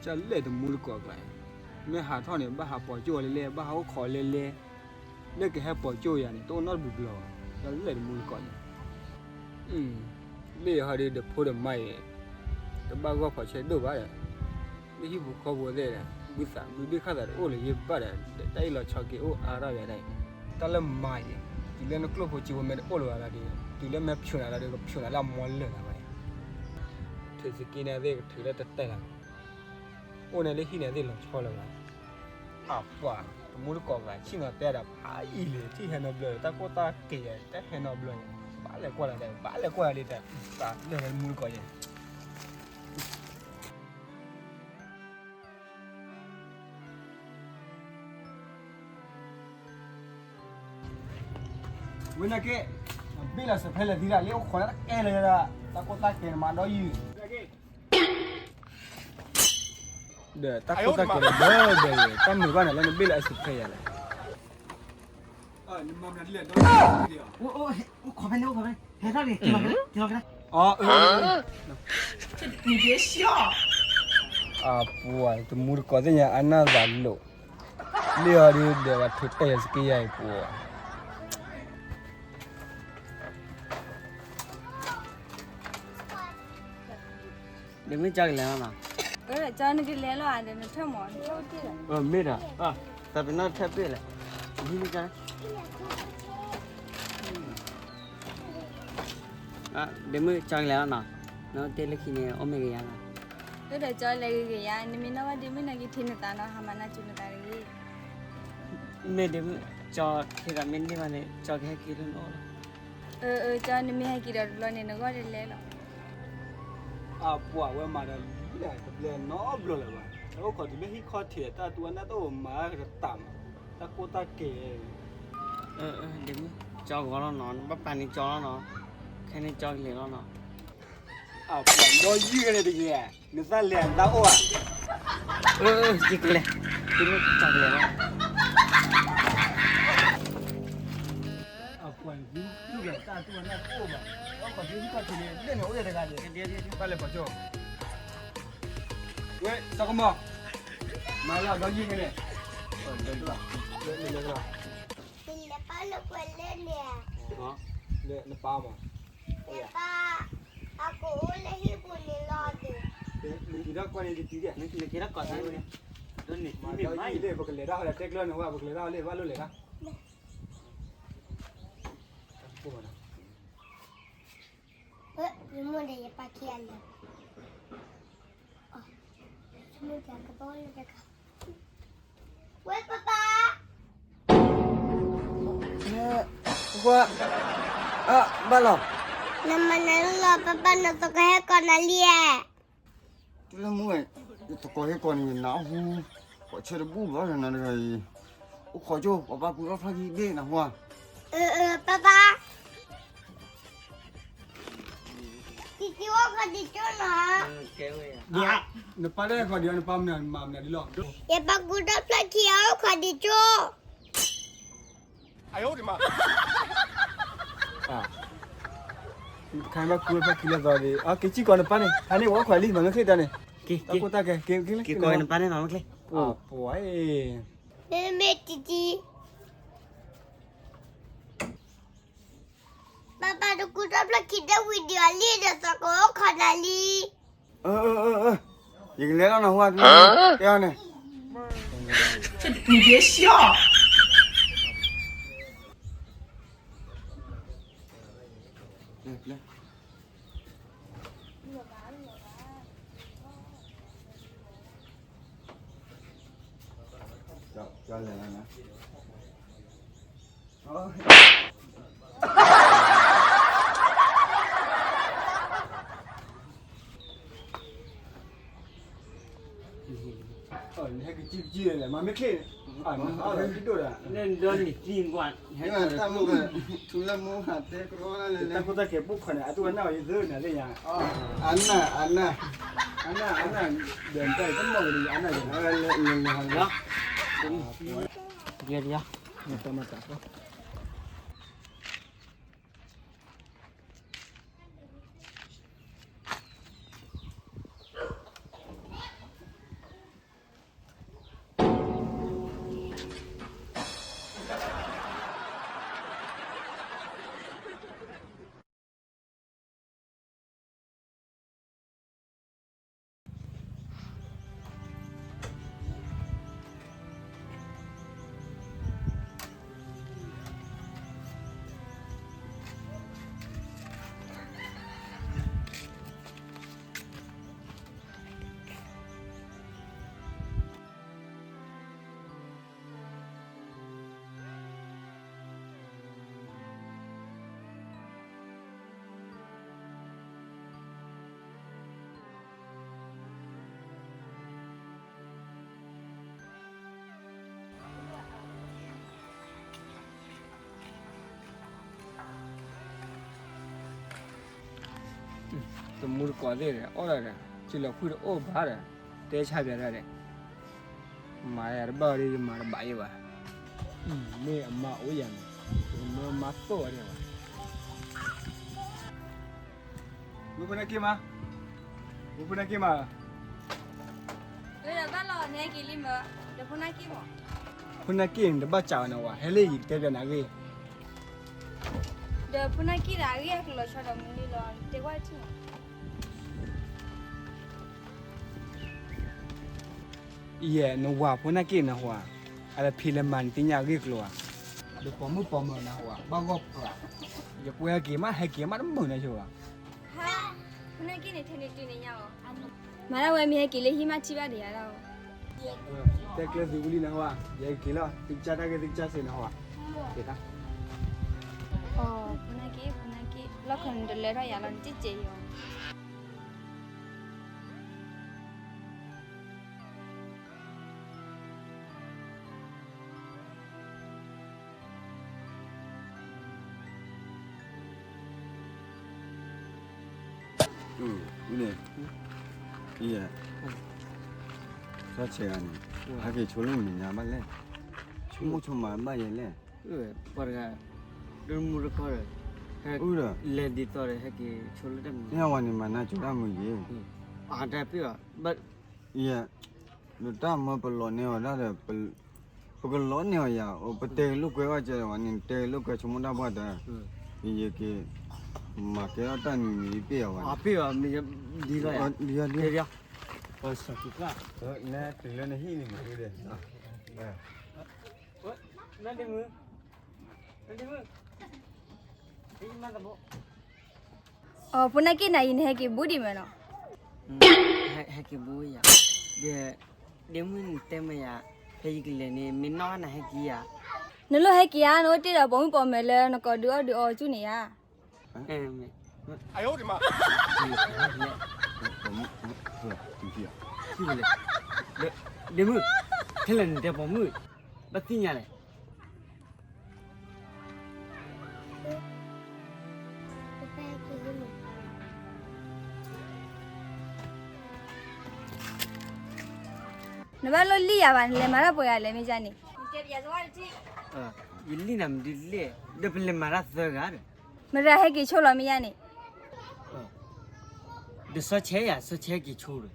ကလဲၣ်တမူတကိးကျါ, မ့ၢ်ဟးထီၣ်န့ၣ် ဘၣ်ဟးပိာ်ကၠိၣ်လဲၤလဲၤ ဘၣ်ဟးအိၣ်ခိးလဲၤလဲၤ, လၢကဟဲပိာ်ကၠိၣ်ယၤန့ၣ် တအိၣ်နီတဘျီဘျီ, ကလဲၣ်တမူတကိးန့ၣ်, မ့ၢ်ဟီဒုးဒီးဖိဒီးမါအံၤ, တဘၣ်ဂီၢ်ဖီးဆဲဒိၣ်ဘၣ်ဒီး, လၢဟံၣ်ဖိဃီဖိသ့ၣ်ဒီး ဘုသးဘုဒုၣ်ခၣ်သးတအိၣ်လၢၤယဘၣ်ဒီး တၢ်အ့ၣ်လိာ်ဆိးက့အိၣ်အါထီၣ်ယၤဒၣ်အံၤ, တၢ်လၢမါအံၤ, တုၤလၢနကျိၣ်ဖိစ့ဖိမ့ၢ်တအိၣ်လၢၤဘၣ်ဒီး, တုၤလၢမ့ၢ်ဖၠိးနၤလီၤဒီး ကဖၠိးနၤလၢအမီလၢာ်လၢၤဘၣ်အံၤ, ထုးစက့န့ၣ်သ့ၣ်ကထုးလၢတတဲလၢၤ အိၣ်န့ၣ်လၢဟံၣ်န့ၣ်သ့ၣ်လီၤဆီလၢၤဘၣ်, အပှၤ, တမူတကိးဘၣ် ဆ့ၣ်နီၤတဲဒၣ်ဖးယံာ်လံ ထံၣ်ဟဲနီတဘျီ တၢ်ကိၢ်တၢ်ဂီၤ တဟဲနီတဘျီ, ဘၣ်လဲၤကွၢ်လၢၤဒီး ဘၣ်လဲၤကွၢ်လၢၤဒီး တၢ်လၢတမူတကိးယဲ ဝဲနာ်က့, ဘ့ၣ်လီၤစဲးဖဲလဲၣ်သံဒၣ်လၢအိၣ်ခိးတၢ်တကဲလၢၤဒၣ်, တၢ်ကိၢ်တၢ်ဂီၤနမၤဒီးယုၢ်, ဒီးတၢ်ကိၢ်တၢ်ဂီၤဒီးဒီး တၢ်မုာ်ဘၣ်နၤလၢနဘ့ၣ်လီၤအစဲးဖဲယၤလဲၣ်, အိၣ်ခိးဖဲန့ၣ်အိၣ်ခိးဖဲန့ၣ် ဟဲထီၣ်န့ၣ်, အပှၤတမူတကိးသ့ၣ်ညါအနၢ်သးလိာ်, လၢအီၤဒုးဒီးပှၤထုးတဲာ်ယၤစက့ယၤအံၤပှၤ ဒ့မုၣ်ကၠီကလဲၤလီၤနီၤ, ကၠီနကလဲၤလီၤဧါဒီးနထၢၣ်မး, မ့ၢ်ဒီး, တၢ်ပနီၣ်ထၢၣ်ပ့ၣ်လဲၣ်, ဒ့မုၣ်ကၠီ ဒ့မုၣ်ကၠီကလဲၤလီၤနီၤ, နတ့လၢခံန့ၣ် အိၣ်မ့ၢ်ဂ့ၤယါနီၤ, ဒီးကၠီလဲၤဂ့ၤဂ့ၤယါ, နမ့ၢ်နီၣ်ဘၣ်ဒ့မုၣ်နာ်က့ထံနသးနီၤ, ဟးမၤနၢ်စူၤနသးတဂ့ၤ, မ့ၢ်ဒ့မုၣ်ကၠီထံသးမ့ၢ်န့ၢ်ဘၣ်န့ၣ် ကၠီကဟဲက့ၤလၢနအိၣ်လီၤ, အၢ ကၠီနမ့ၢ်ဟဲက့ၤဒီးတဘျီန့ၣ် နဂီၢ်တလဲလီၤ, အပှၤဝဲမၤဒီးလံ တဘျီနီတဘျီလၢၤဘၣ်, တၢ်အိၣ်ခိးတုၤလၢဟံၣ်ခီၣ်ထံး တၢ်တူၢ်အနၢ်တအိၣ်မၤကတၢ်မး, တၢ်ကိၢ်တၢ်ဂီၤ ဒ့မုၣ်ကၠီဂီၤလီၤနီၤ, နဘၣ်ပာ်န့ၢ်ကၠီလီၤနီၤ, ခဲန့ၣ်ကၠီကလဲၤလီၤနီၤ, အပှၤဒီးယုၢ်န့ၣ်တဂ့ၤ, နသးလဲၤနတၢ်အိၣ်ဧါ, ယကလဲၤ, ဒ့မုၣ်ကၠီကလဲၤလီၤ, အပှၤန့ၣ် တၢ်တူၢ်အနၢ်တအိၣ်ဘၣ်, အိၣ်ခိးတုၤဟံၣ်ခီၣ်ထံးန့ၣ် လၢန့ၣ်အိၣ်ယဲၢ်တဂၤဒံး, ဘၣ်လဲၤပိာ်ကၠိၣ်, ဝဲ စီၤကမီၤ မၤလၢအဒီယုၢ်န့ၣ်, လဲၤလဲၤလီၤ, နလဲၤပာ်လၢပှဲၤလၢန့ၣ်, နပာ်မး, နပာ်, အကအိၣ်လၢဟံၣ်ပူၤန့ၣ်လီၤ, နက့ၤထီၣ်ကီၢ်န့ၣ်တတုၤဒံး, နက့ၤထီၣ်ကီၢ်န့ၣ်, မၤဒီယုၢ်လံ ပကလဲၤတၢ်ဟီဒီးတဲကျၢၤန့ၣ်ဝဲ ပကလဲၤတၢ်ဟီလၢဘၣ်လိၣ်လဲၤတၢ် ယမိၢ်ဒီးယပၢ်ခံဂၤလဲၤ, ယမိၢ်ဒီးကဘၣ်အိၣ်လၢတဂၤ, ဝဲပၢ်ပၢ်, ကွၢ်, အဘၣ်လီၤ, နမၤနၤလီၤ ပၢ်ပၢ် နသကိးဟဲကိးနၤလံဧါ, တုၤလၢမူဝဲ, ယသကိးဟဲကိးန့ၣ် ယနၢ်ဟူ, ပှၤဆၢတဘူၣ်ဘၣ်နၤတဂၤအံၤ, အိၣ်ခိးကၠိ ပှၤဘၣ်ကူထီၣ်ဖျါခံဘ့ၣ်နၢ်ဟူဧါ, အၢ အၢ ပၢ်ပၢ် တံၤတံၤအိၣ်ခိးဒံးကၠိနီၤ, နပၢ်တၢ်ဟဲကိးဒံး နပၢ်မၤမနုၤဒ်လီၤ, ယပၢ်ကူထီၣ်ဖျါခံအိၣ်ခိးဒံးကၠိ ခါဘၣ်ကူဖျါခံလၢသီဒီး က့ၤစံၣ်ကိးနပၢ်န့ၣ် ဟးန့ၢ်ဝဲအိၣ်ခိးလံ မၤမ့ၢ်ချ့တၢ်န့ၣ်, တၢ်ကိၢ်တၢ်ဂီၤ က့ၤက့ၤကိးနပၢ်န့ၣ် မၤမ့ၢ်ချ့, ပှၤအံၤ, မ့မ့ၢ်တံၤတံၤ ပၢ်ပၢ်တကူထီၣ်ဖျါခံဒီးဝံၤဒီးလံဒီးသကိးအိၣ်ခိးနၤလံ, အၢ အၢ အၢ အၢ ယကလဲၤလီၤနဟူဧါ, တဲအီၤန့ၣ်, ကၠီလဲၤလီၤနၤ နဟဲကစံၣ်ကစံၣ်လဲၣ် မၤမ့ၢ်ချ့, နဒီနံၤသံကွၢ်, ထူလၢမူဟးတဲကရီလၢလဲၣ်, တၢ်ကိၢ်တၢ်ဂီၤပိာ်ခွါန့ၣ် အတူၢ်အနၢ်ဝဲယသၢနၤသ့ၣ်ညါ, အနၢ် အနၢ်, အနၢ် အနၢ်, ဒီးတၢ်အံၤတမီၢ်ကလံ အနၢ်ယၤ, လၢ, လၢ, မ့ၢ်တၢ်မၤတၢ် တမူတကိးသ့ၣ်ဒီး အီၣ်ဒီး စံးလီၤဖုၣ်တအိၣ်ဘၣ်ဒီး တဲဆါပၠးတၢ်ဒီး မၤယၤတဘၣ်ဒီး ယမၤတဘၣ်ယဲဘၣ်. မ့ၢ်အမါအိၣ်ယၤန့ၣ် ယကမၢမါသိၣ်အီၤဒံးဘၣ်. ဝံဖိနၢ်က့ၢ်မး, ဝံဖိနၢ်က့ၢ်မး, အၢဒီးဘၣ်လီၤ နဟဲက့ၤလံမၢ, ဒီးဖိနၢ်က့ၢ်မး, ဖိနၢ်က့ၢ်န့ၣ် တဘၣ်စးဝဲန့ၣ်ဝဲ ဟဲလၢယကတဲပၠးနၤအဂ့ၢ်, ဒီးဖိနၢ်က့ၢ်ဒီးအဂ့ၢ်အကျိၤလီၤဆီဒီးမနုၤလီၤ နတဲကွၢ်ထံၣ်မး. ယဲ နဝၤဖိနၢ်က့ၢ်နဟူဧါ, အလၢဖံးလဲၤမၤနသ့ၣ်ညါအဂ့ၢ်အကျိၤဧါ, ဒီးပိာ်မုၣ်ပိာ်မၢၤနဟူဧါ ဘၣ်ဂီၢ်ပှၤ, ယကွဲဟဲက့ၤမး ဟဲက့ၤမးတမုာ်နီၤဆိဧါ. ဖိနၢ်က့ၢ်န့ၣ် ထဲန့ၣ်တုၤန့ၣ်ညါအီၤ, မၤဒၣ်ဝဲမ့ၢ်ဟဲက့ၤလၢဟံၣ်မးထံၣ်ဘၣ်ဒီးယၤဒၣ်အီၤ. တဲကျၢၤသုဝံၤလံနဟူဧါ, ယဟဲက့ၤလီၤ သုကစၢ်တၢ်ဂ့ၢ်သုကစၢ်စ့ၢ်နဟူဧါ, က့ၤတၢ်. ဖိနၢ်က့ၢ် ဖိနၢ်က့ၢ် လီၢ်ခီန့ၣ်တလၢထီၣ်ယၤလီၤ နစ့ၢ်ကီးအီၤ. န့ၣ်, ဆီဆဲးဂၤန့ၣ် ဟဲက့ၤဆိလၢမဲာ်ညါဘၣ်လဲၣ်, ဆိကမိၣ်ဆိကမးဘၣ်ယဲလဲၣ်, ပှၤတဂၤ ဒိမူတခီဒီး လဲၤဒ်သိးဒီး ဟဲက့ၤဆိလၢတၢ်မဲာ်ညါ, ဝဲန့ၣ်မၤနၢၤကၠိတၢ်မုာ်ယဲ, အတၢ်ပ့ၢ်ဘၣ် ယဲ, ဒီးတၢ်မၢပလီၤန့ၢ်အီၤဒၣ်ဒီး ပကလီၤန့ၢ်အီၤယၤ, ပတဲကလိာ်ကွဲဝဲကဲဝဲန့ၣ် တဲကလိာ်ကွဲဆိကမိၣ်တၢ်ပှၢ်တၢ်, ယက့ၤ မၤကဲထီၣ်တၢ်နံၤနံၤပ့ၢ်အီၤဝဲ, ပ့ၢ်အီၤမ့ၢ်ဒ်လီၤယၤ, ဒ်လီၤ, နတုၤလၢနဟံၣ်န့ၣ်မ့ၢ်ဒ်လဲၣ် နဒမုၢ်, နဒမုၢ်, အီ ဖိနၢ်က့ၢ် နၤအံၤနဟဲက့ၤဘူးဒံးမ့ၢ်နီၤ, ဟဲက့ၤဘူးယၤ, ဒီး ဒ့မုၣ်နတဲမ့ၢ်ယၤ, ဖဲယကလဲၤန့ၣ် မ့ၢ်နီၢ်နဟဲက့ၤယၤ, နလိၣ်ဟဲက့ၤဧါ နအိၣ်တ့ၢ်ဒီးပိာ်မုၣ်ပိာ်မၢၤလၢနကိးဒုးအီၣ်ဒုးအီကၠူၣ်န့ၣ်ဧါ, ဒ့မုၣ်, ခဲလၢာ်နတဲပိာ်မုၣ်, ဘၣ်သ့ၣ်ညါလဲၣ် နဘၣ်လိၣ်လံၣ်ယၤဘၣ် နလဲၤမၤတၢ်ပှဲၤဂၤလဲၣ်မ့ၢ်ယါန့ၣ်, ယလံၣ်နၤမဒုးလဲၣ် ဒီးပလဲၤမၤတၢ်သၢဂၤဒီး, မတၤဟဲက့ၤဆိလီၤမ့ၢ်ယါန့ၣ်, ဒီးစီၤဆဲးယၤ စီၤဆဲးက့ၤဆိဒီး,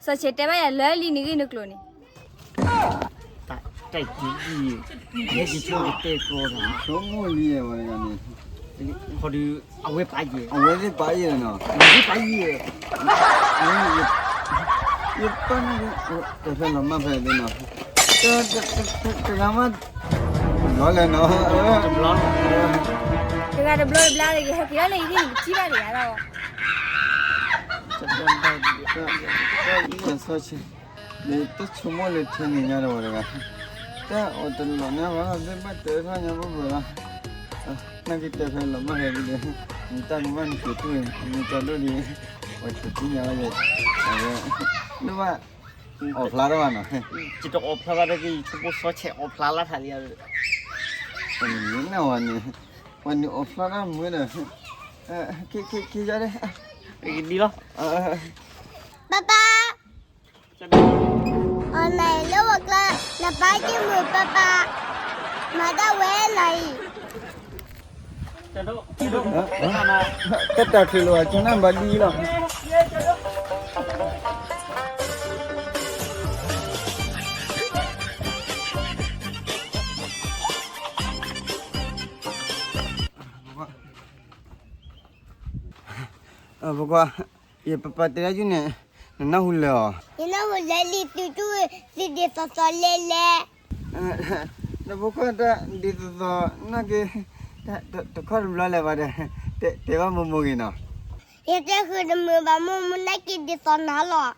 စီၤဆဲးတဲဘၣ်ယၤလၢလံၣ်နဂ့ၢ်နကျိၤန့ၣ် တၢ်တံၢ်ဒံၣ်, ဟဲက့ၤဆိကတဲကျိၤဒီး, ဆိကမိၣ်လံဝဲတဂၤန့ၣ်, ခီဒုး, အဝဲပာ်ယဲၢ်, အဝဲသ့ၣ်ပာ်ယဲၢ်နီၤ, အဝဲသ့ၣ်ပာ်ယဲၢ်, ယပၢ်န့ၣ်, တဖဲလီၤမၢ်ဖဲသ့ၣ်နီၤ, တဂၤမး, တဘျီလဲၣ်နီၤ, တဘျီ, တဂၤတဘျီတဘျီတဂ့ၤ ဟဲက့ၤလီၤလၢယဂ့ၢ်နကထံၣ်ဘၣ်တဂၤလီၤ, စီၤဆဲး တဆိကမိၣ်လၢထဲန့ၣ်ညါဒီးဝဲတဂၤ, တၢ်အီၣ်တလီၤန့ၣ်ဝဲလီၤ သ့ၣ်ဘၣ်တဲထီၣ်ညါဘၣ်ဘၣ်လီၤ, နာ်က့တဲဖဲလီၤမၢ်ဟဲဒ်လဲၣ်, နတၢ်ကမၣ်နက့ၤတူၢ်န့ၣ် နကၢ်ဒိၣ်ဒ်, အီၣ်တသ့ၣ်ညါလီၤယဲ, အဝဲ, နဘၣ်, အီၣ်ဖျါထီၣ်ဘၣ်နီၤ, ယတအီၣ်ဖျါဘၣ်တၢ်က့ၤ ယဆိကမိၣ်စီၤဆဲးအီၣ်ဖျါလၢထးလံ, နဝဲန့ၣ်, ဝဲန့ၣ်အီၣ်ဖျါထီၣ်မုာ်ဒီး, ခံယါဒ်, ဒ်လီၤ ပၢ်ပၢ်, အီၣ်နၤလၢဝဲကျါ, နပၢ်က့ၤမုာ်ပၢ်ပၢ်, မၤဒၣ်ဝဲနၤအံၤ, တၢ်တၢ်ချ့လီၤ ကနၣ်ဘၣ်ဒ်လီၤ. ပကွၢ်, ယပၢ်ပၢ်တဲဒၣ်ယုၢ်န့ၣ်, နနၢ်ဟူလၢအီၤ, ယနၢ်ဟူလၢလံ သုတူၢ်, သုဒ်သိးသိးလဲၣ်လဲၣ်. ဒီးဖိခွါတၢ်ဒ်သိးသိး နာ်က့, တခီတဘျီလၢၤဘၣ်ဒီး, တဲဘၣ်မိၢ်မိၢ်ဂ့ၤနီၤ. ယတဲဃုာ်တမုာ်ဘၣ် မိၢ်မိၢ်နာ်က့ဒ်သိးနၤလီၤ.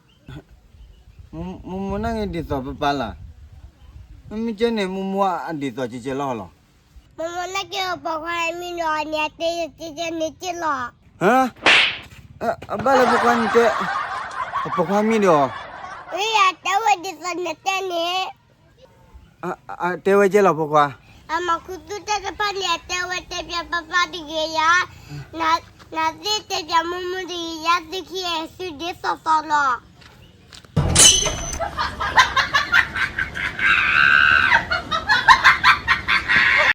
မိၢ်မိၢ်နာ်က့ဒ်သိးပၢ်ပၢ်လီၤ. မ့မ့ၢ်ကဲန့ၣ် မိၢ်မိၢ်အဒ်သိးကဲကဲလီၤလီၤ. မိၢ်မိၢ်နာ်က့ပိာ်ခွါမံၤဒီးန့ၣ် အတဲယကဲကဲန့ၣ်က့လီၤ. ဟါ, အဘၣ်လၢဖိခွါန့ၣ်တဲ, ပိာ်ခွါမံၤဒီး, အတဲဝဲဒ်သိးနတဲန့ၣ် အတဲဝဲကဲလီၤဖိခွါ, အမၤခူသူၣ်တၢ်တဖၣ်န့ၣ် အတဲဝဲတဲပၠးပၢ်ပၢ်တဂ့ၤယၤ, န နသ့ၣ်တဲပၠးမိၢ်မိၢ်တဂ့ၤ ယါသုခံအဲၣ်သုဒ်သိးသိးလီၤ.